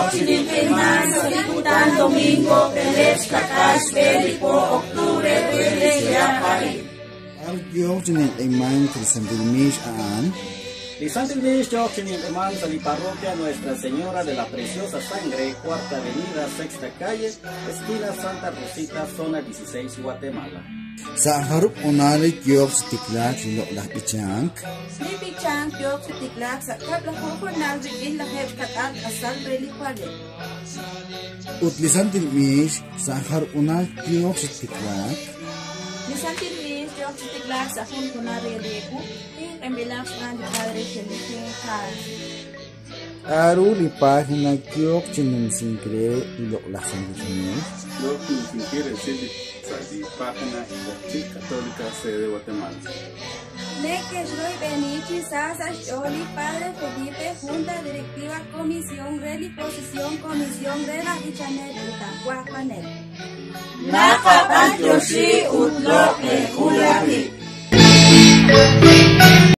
Yook chi ninq'ehimank sa' li kutan domingo b'eleeb' xka'k'aal xb'e li po octubre re li chihab' a'in. B'ar yook chi ninq'ehimank li Santil Miix a'an? Li Santil Miix yook chi ninq'ehimank sa' li Parroquia Nuestra Señora de la Preciosa Sangre, Cuarta Avenida, Sexta Calle, esquina Santa Rosita, Zona 16, Guatemala. Sa' jarub' honal yook chi tiklaak li loq'laj b'ichank? Li b'ichank yook chi tiklaak sa' 10 honal rik'in lajeeb' xka'k'aal k'asal re li wa'leb'. Ut li Santil Miix sa' jarub' honal yook chi tiklaak? Li Santil Miix yook chi tiklaak sa' 1 honal re li ewu, ninq'emb'ilaq xb'aan li Padre Felipe Jaas. K'a'ru li página yook chi numsink re li loq'laj Santil Miix? Yook chi numsinkil resil sa' li página Ojchi' Católica sede Guatemala. Neke'xroyb'eni chi sa sa' xch'ool li Padre Felipe, Junta Directiva Comisión re li Procesión Comisión re laj B'ichanel ut aj Wajb'anel. Naqab'antioxi ut loq' leek'ulajik.